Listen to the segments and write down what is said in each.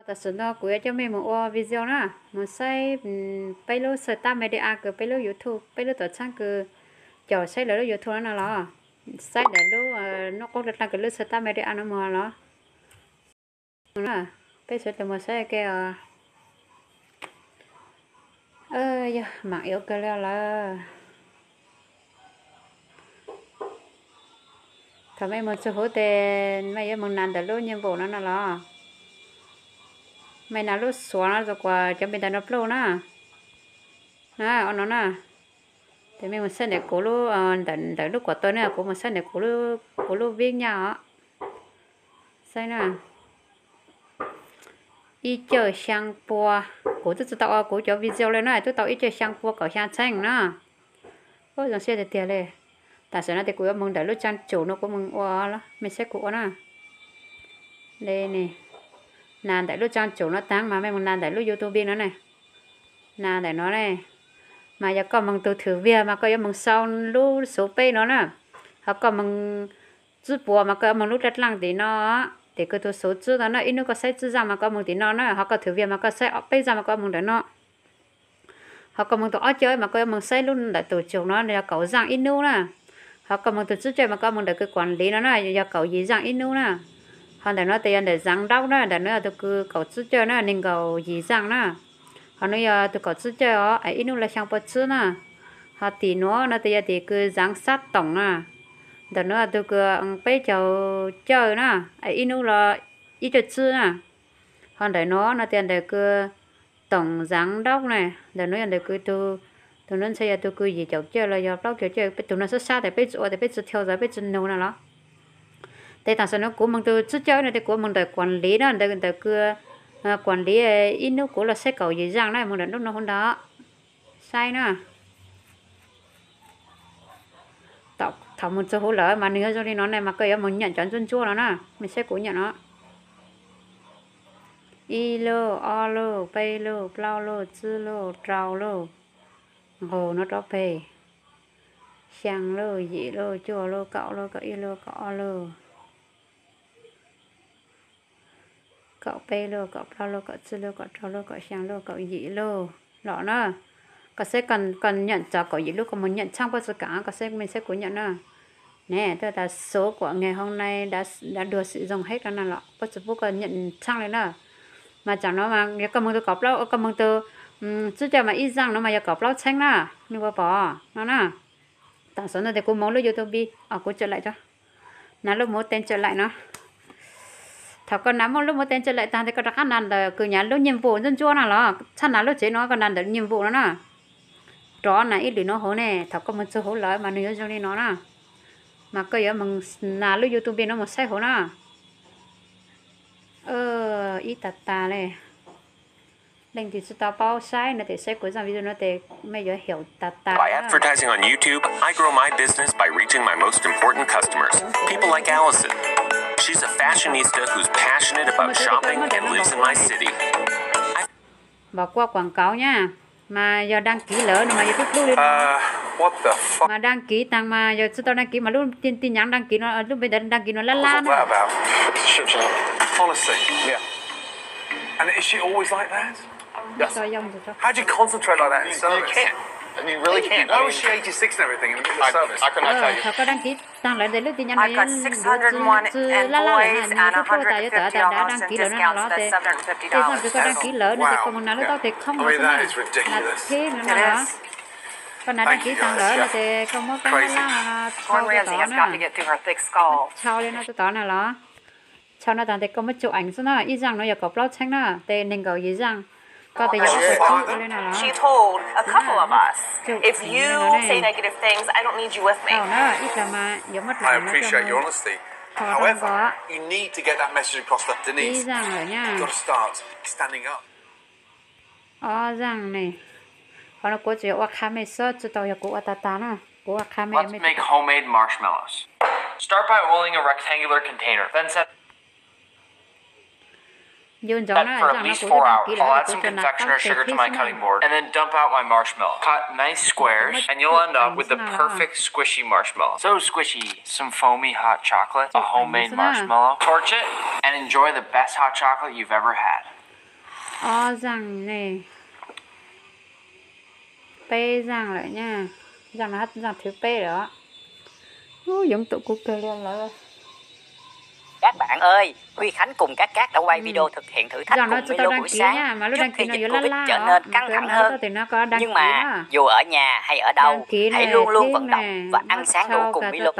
Tam sim no kuv yuav coj mej mus ua video na, mus saib peb lub xav tab media kws peb lub YouTube, peb lub tuam txhab kws caum saib lawv lub YouTube no no los, saib ntawm lub nub qub dlaaj dlaaj kws lub xav tab media no mus los. Peb sawv daws mus saib ke os. Yog mam yuav kawg li lawm. Thaum mej mus txug huv tes mej yuav moog nas ntawm lub nyiaj npum no no los, mej nas lub xuav no rua kuas cov npe ntawm no pluj na. O no na, tes mej mus saib ntawm kuv lub, ntawm lub kuam tau ne, kuv mus saib ntawm kuv lub vib nyaj os. Saib na, ib caug xyaa pua, kuv twb tsi tau ua kuv cov video le na, twb tau ib caug xyaa pua kaum xyaa txheej na. Zoo siab tiag tiag le. Tam sim no tes kuv yuav moog ntawm lub tsaaj tsum no kuv moog ua, mej saib kuv ua na. Le ne, nas ntawm lub tsaaj tsum no taag mas mej moog nas ntawm lub YouTube no ne. Nas ntawm no ne, mas yog koj moog tug thwm viag mas koj yuav moog sau lub xuv peb no na. Ho koj moog tsib puas mas koj yuav moog lub dlaaj dlaaj tim no. Tes kws tug xuv tsib no na, ib nub koj saib tsib zaaj mas koj moog tim no na, ho koj thwm viag mas koj saib peb zaaj mas koj moog ntawm no. Ho koj moog tug ob caug mas koj yuav moog saib lub ntawm tug tsum no yog kaum zaaj ib nub na. Ho koj moog tug tsib caug mas koj moog ntawm kws kuam liv no na, yog kaum yim zaaj ib nub na. Ho ntawm no tes yog ntawm zaav ntaub na, ntawm no yog tug kws kaum tsib caug na, neeg nkaum yim zaaj na. Ho no yog tug kaum tsib caug os, es ib nub le xyaa pua tsib na. Ho tim nuav no tes yog tim kws zaav xab toom na, ntawm no yog tug kws peb caug caug na, es ib nub los ib caug tsib na. Ho ntawm no no tes yog ntawm kws toom zaav ntaub na, ntawm no yog ntawm kws tug, tug no ntshe yog tug kws yim caum caug los yog plaub caug caug, tug no sab sab tes peb tsi ua tes peb tsi thau zov peb tsi nug no los. Tes tam sim no kuv moog tug tsib caug no tes kuv moog ntawm kuam liv na, ntawm kws kuam liv ib nub kuv los saib kaum yim zaaj na, moog ntawm nub no huv ntawd saib na. Thaum moog txug huv lawm mas nwg yuav zoo li no ne, mas koj yuav moog nyam cov ntsuab ntsuab no na, mej saib kuv nyam no. Ib lub, ob lub, peb lub, plaub lub, tsib lub, rau lub, nqug nuav rov peg, xyaa lub, yim lub, cuaj lub, kaum lub, kaum ib lub, kaum ob lub, kaum peb lub, kaum plaub lub, kaum tsib lub, kaum rau lub, kaum xyaa lub, kaum yim lub los na. Koj saib koj nyam txog kaum yim lub koj moog nyam tshaaj puab tsi kaam, koj saib mej saib kuv nyam na. Ne, tuaj tas số của ngày hôm nay đã được sử dụng hết no na los puab tsi pub koj nyam tshaaj li na. Mas tsaam no mas yog koj moog tug kaum plaub, koj moog tug tsib caug mas ib zaaj no mas yog kaum plaub txheeb na, mej puas pom no na. Tam sim no tes kuv moog lub YouTube, kuv tsaam laim, nas lub muv tees tsaam laim no. Thaum koj nas muaj lub muv tees tsaam laim taag tes koj rov qab nas ntawm kws nyam lub nyiaj npum ntsuab ntsuab no los, txhaj nas lub tsev no, koj nas ntawm nyiaj npum no na. Rov nas ib lwm no huv ne, thaum koj moog txug huv lawm mas nwg yuav zoo li no na. Mas koj yuav moog nas lub YouTube no moog saib huv na. Ib tag tag le. Leej twg tsi tau paub saib no tes saib kuv zaaj video no tes mej yuav xyaum tag tag. By advertising on YouTube, I grow my business by reaching my most important customers, people like Allison. She's a fashionista who's passionate about shopping and lives in my city. Npaum kuaj kuam kauv nyab, mas yog dag kiv lawm no mas yog tub plub li no. Mas dag kiv taag mas yog tsi tau dag kiv mas lub tin nyav dag kiv no, lub npe ntawd dag kiv no lab lab na. Thaum koj dag kiv taag lawm tes lub tin nyav no yuav tsi lab lab lawm na, nws tub plub tas yuav tawm tas dag dag kiv lawm no los tes, tej zaaj kws koj dag kiv lawm no tes koj moog nas lub taub tes khoob no xwb na, nas thib no na los. Koj nas dag kiv taag lawm no tes koj muab kab lab lab no tshau rua tod na. Tshau li no rua tod na los. Tshau no taag tes koj muab tsuj eev xwb na, ib zaaj no yog kaum plaub txheeb na, tes neeg nkaum yim zaaj, koj tes yog ob puas tsib ua li no los. Thaum na ib tag mas yuav muab dlaim no rua hov, tho rau nkaus. Ib zaaj lawm nyab. Ob zaaj ne. Qhov no kuv tsuas yog ua qha mej xwb, tsi tau yog kuv ua tag tag na, kuv ua qha mej. Let's make homemade marshmallows. Start by oiling a rectangular container, then set Ncu ntsoov na, zaaj no kuv twb dag kiv lawm, kuv tsuas nas taub tes thib xwb na. And then dump out my marshmallow. Cut nice squares, and you'll end up with the perfect squishy marshmallow. So squishy, some foamy hot chocolate, a homemade marshmallow. Torch it, and enjoy the best hot chocolate you've ever had. Ob zaaj ne, peb zaaj lawm nyaj, zaaj no zaaj thwv peb lawm os. Ub, yoov tum kuv kawg li lawm. Các bạn ơi, Huy Khánh cùng các cát đã quay video thực hiện thử thách cùng Milo buổi sáng trước khi dịch Covid trở nên căng thẳng hơn. Nhưng mà dù ở nhà hay ở đâu, hãy luôn luôn vận động và ăn sáng đủ cùng Milo.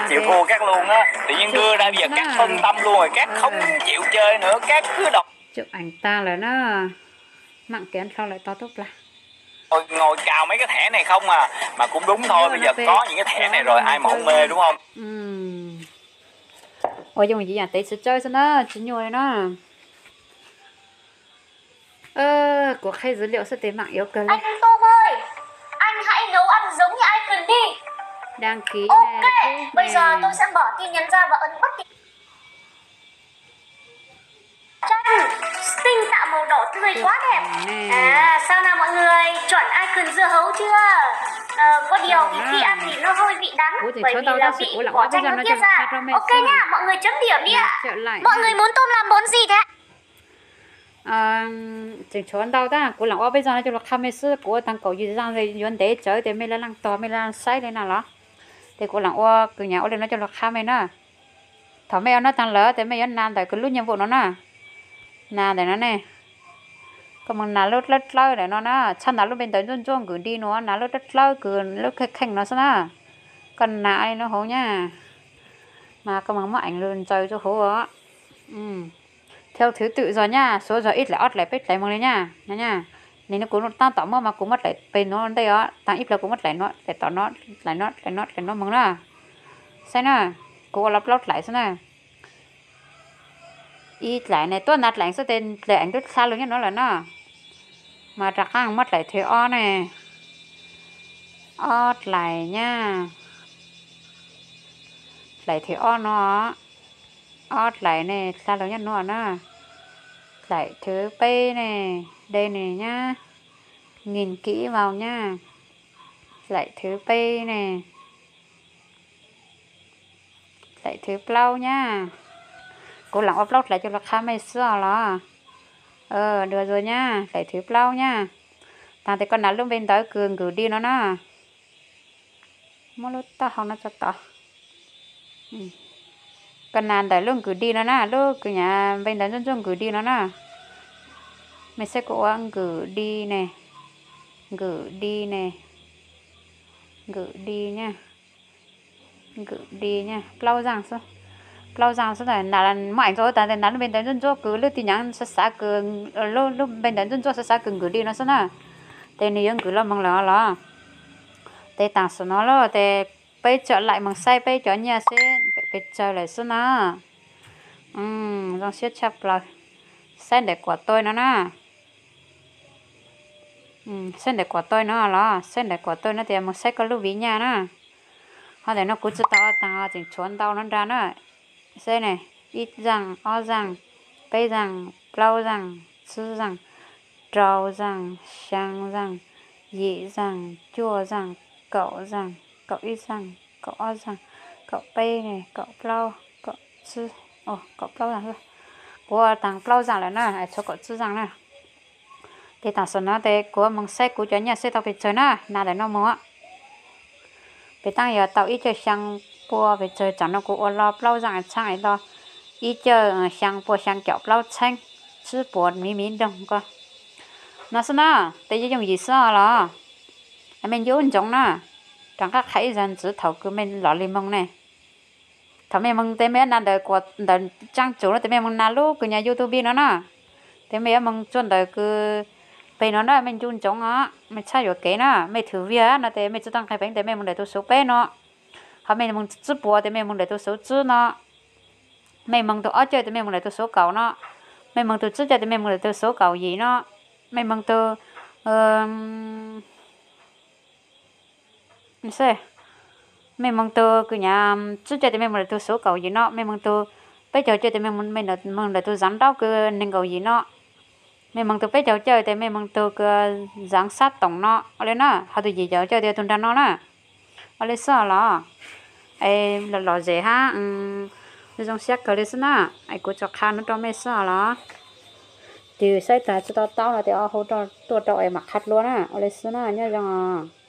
Chịu thua Cát luôn á, tự nhiên đưa ra bây giờ Cát phân tâm luôn rồi, Cát không chịu chơi nữa, Cát cứ đọc. Chụp ảnh ta lawm na, mặn kéo hlo lawm to tub plag. Ngồi, ngồi cào mấy cái thẻ này không à, mà cũng đúng thôi, bây giờ có những cái thẻ này rồi ai mà không mê đúng không? Ua yooj yim yaam tev tsis tsawg xwb na, tsis nyuaj li na. Kuv qheb dữ liệu xwb tes mạng yếu kawg li. Anh Tô ơi, anh hãy nấu ăn giống như Icon đi. Đăng ký này, ok, bây giờ tôi sẽ mở tin nhắn ra và ấn bất kỳ. Tranh, xinh tạo màu đỏ tươi quá đẹp. À, sao nào mọi người chọn Icon dưa hấu chưa? Ờ, có điều thì khi ăn thì nó hơi bị đắng, bởi vì là vị vỏ chanh nó tiết ra. Ok nha, mọi người chấm điểm đi ạ. Mọi người muốn tôm làm món gì thế ạ? Tseem tshuav ntau tab kuv lam ua peb zaj no coj lug qha mej xwb, kuv ua taag kaum yim zaj yuav ntev tsawv tes mej laj leej tos mej laj leej saib li na los. Tes kuv lam ua kws nyam ua li no coj lug qha mej na. Thaum mej ua no taag lawm tes mej yuav nas ntawm kws lub nhiệm vụ no na. Nas ntawm no ne. Koj moog nas lub dlawb dlawb ntawm no na, txhaj nas lub npe ntawv ntsuab ntsuab gửi đi no, nas lub dlawb dlawb kws lub kheej kheej no xwb na. Koj nas li no hauv nyab, mas koj moog muab ảnh lug ntsaws rua hauv os. Theo thứ tự zog nyab, suav zog ib dlaim ob dlaim peb dlaim moog li nyab. Nim no kuv tab tom muab mas kuv muab dlaim peg nuav ntej os, taag ib plag kuv muab dlaim nuav, dlaim tom nuav, dlaim nuav, dlaim nuav, dlaim nuav moog na. Saib na, kuv ua los plaub dlaim xwb na. Ib dlaim ne, tuab nas dlaim xwb tes dlaim tub dlha lug nyob nuav lawm na. Mas rov qaab muab dlaim thứ ob ne. Ob dlaim nyab. Dlaim thứ ob no. Ob dlaim ne, dlha lug nyob nuav na. Dlaim thứ peb ne, dlaim ne nyab. Nghìn ký vào nhá. Dlaim thứ peb ne. Dlaim thứ plaub nyab. Kuv lam ua plaub dlaim coj lug qha mej xwb os los. Dua zua nyab, dlaim thứ plaub nyab. Taag tes koj nas lub npe ntawv kws gửi đi no na. Muab lub taub hau no tso tod. Koj nas ntawm lub gửi đi no na, lub kws nyam npe ntawv ntsuab ntsuab gửi đi no na. Mej saib kuv ua gửi đi ne, gửi đi ne, gửi đi nyab, gửi đi nyab, plaub zaaj xwb. Plaub zaaj xwb na, muab eev rua huv taag tes nas lub npe ntawv ntsuab ntsuab kws lub tin nhắn xav xav kws, lub npe ntawv ntsuab ntsuab xav xav kws gửi đi no xwb na. Tes nws yuav gửi los moog lawm los. Tes taam sim no los tes peb tsawm laim moog saib peb cov nyiaj seb pes tsawg lawm xwb na. Zoo siab tshaj plaws. Saib ntawm kuam toj no na. Saib ntawm kuam toj no los, saib ntawm kuam toj no tes moog saib koj lub viv nyaj na. Ho ntawm no kuv tsi tau taag, tseem tshuav ntau no nrag na. Saib ne, ib zaaj, ob zaaj, peb zaaj, plaub zaaj, tsib zaaj, rau zaaj, xyaa zaaj, yim zaaj, cuaj zaaj, kaum zaaj, kaum ib zaaj, kaum ob zaaj, kaum peb, kaum plaub, kaum tsib, kaum plaub zaaj. Kuv taag plaub zaaj lawm na, tshuav kaum tsib zaaj na. Tes taam sim no tes kuv moog saib kuv cov nyiaj seb tau pes tsawg na, nas ntawm no moog. Pes taab yog tau ib caug xyaa pua pes tsawg, tsam no kuv ua los plaub zaaj txheeb los ib caug xyaa pua xyaa caum plaub txheeb, tsib puas miv miv nroog ko. No xwb na, tes yooj yim xwb los. Mej nco ntsoov na, rov qab qha ib zaag ntxiv thaum kws mej los li moog ne. Thaum mej moog tes mej yuav nas ntawm, ntawm tsaab tsum no tes mej moog nas lub kws nyam YouTube no na. Tes mej yuav moog tsuag ntawm kws peg no na, mej nco ntsoov os, mej txhob yuam kev na, mej thwm viag no tes mej tsi tau nqeg peev tes mej moog ntawm tus xuv peb no. Ho mej moog tsib puas tes mej moog ntawm tus xuv tsib no. Mej moog tug ob caug tes mej moog ntawm tus xuv kaum no. Mej moog tug tsib caug tes mej moog ntawm tus xuv kaum yim no. Mej moog tug, mej moog tug kws nyam tsib caug tes mej moog ntawm tus xuv kaum yim no, mej moog tug peb caug caug tes mej moog ntawm tus zaav nraub kws neeg kaum yim no. Mej moog tug peb caug caug tes mej moog tug kws zaav sab toom no li na, ho tug yim caug caug tes tug nraag no na. Ua li xwb los? Es lom zem hab, zoo siab kawg li xwb na. Es kuv tsuas qha no rau mej xwb los? Tus saib tas tsis tau taub no tes hu tuaj rau es mam qha dlua na. Ua li xwb na, nyob zoo os.